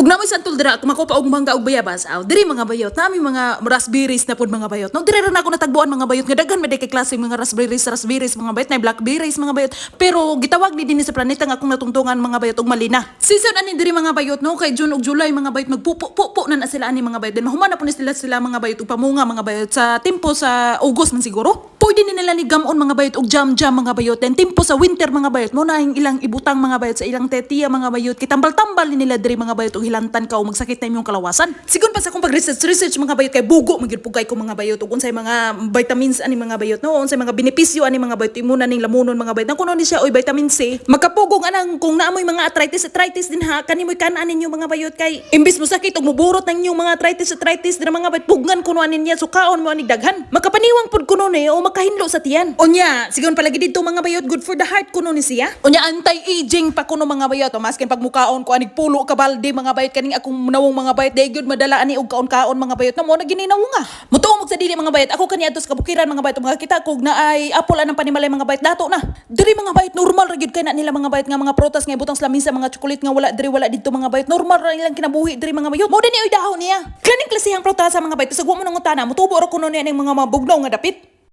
Ug namoy santol dira kung makupa og mangga og bayabas. Aw, diri, mga bayot, nami mga raspberries na pud, mga bayot. No, diri ra na ako natagbuan, mga bayot, nga daghan man kay klase mga raspberries, raspberries, mga bayot, na blackberries, mga bayot. Pero gitawag ni dinhi sa planeta nga akong natungtungan, mga bayot, og malina. Season ani diri, mga bayot, no, kay June ug July, mga bayot, magpupo-pupo na na sila ani, mga bayot. Then mahuman na po ni sila sila, mga bayot, ug pamunga, mga bayot, sa timpo sa August man siguro. Pwede ni nila ni gamon, mga bayot, og jam jam, mga bayot. Then timpo sa winter, mga bayot, mo na ang ilang ibutang, mga bayot, sa ilang tetiya, mga bayot. Kitambal-tambal ni nila diri, mga bayot, og hilantan ka o magsakit na imong kalawasan. Sigon pa sa akong pag-research research, mga bayot, kay bugo man gyud pugay ko, mga bayot, ug unsay mga vitamins ani, mga bayot, no, unsay mga benepisyo ani, mga bayot, imo na ning lamunon, mga bayot. Nang kuno ni siya oy vitamin C. Makapugong anang kung naamoy mga arthritis arthritis din ha, kani mo'y kanan ninyo, mga bayot, kay imbis mo sakit og muburot ng inyong mga arthritis arthritis din, mga bayot, pugnan kuno ani niya, so kaon mo ani daghan. Makapaniwang pud kuno ni o makahinlo sa tiyan. Unya, sigon palagi dito, mga bayot, good for the heart kuno ni siya. Unya, anti-aging pa kuno, mga bayot. O maskin pag mukaon ko anig pulo ka balde, mga bayot, kaning akong nawong, mga bayot, day gyud madala ani og kaon-kaon, mga bayot. Na mo na gininaw nga. Mutuo mo sa dili, mga bayot. Ako kani adto sa kabukiran, mga bayot, mga kita kog naay apple anang panimalay, mga bayot, dato na. Diri, mga bayot, normal ra gyud kay na nila, mga bayot, nga mga prutas nga ibutang sa lamisa, mga chocolate nga wala diri, wala didto, mga bayot. Normal ra ilang kinabuhi diri, mga bayot. Mo ni oy dahon niya. Kaning klasehang prutasa, mga bayot, sa mo nangutana, mutubo ra kuno niya ning mga mabugnaw nga dapit.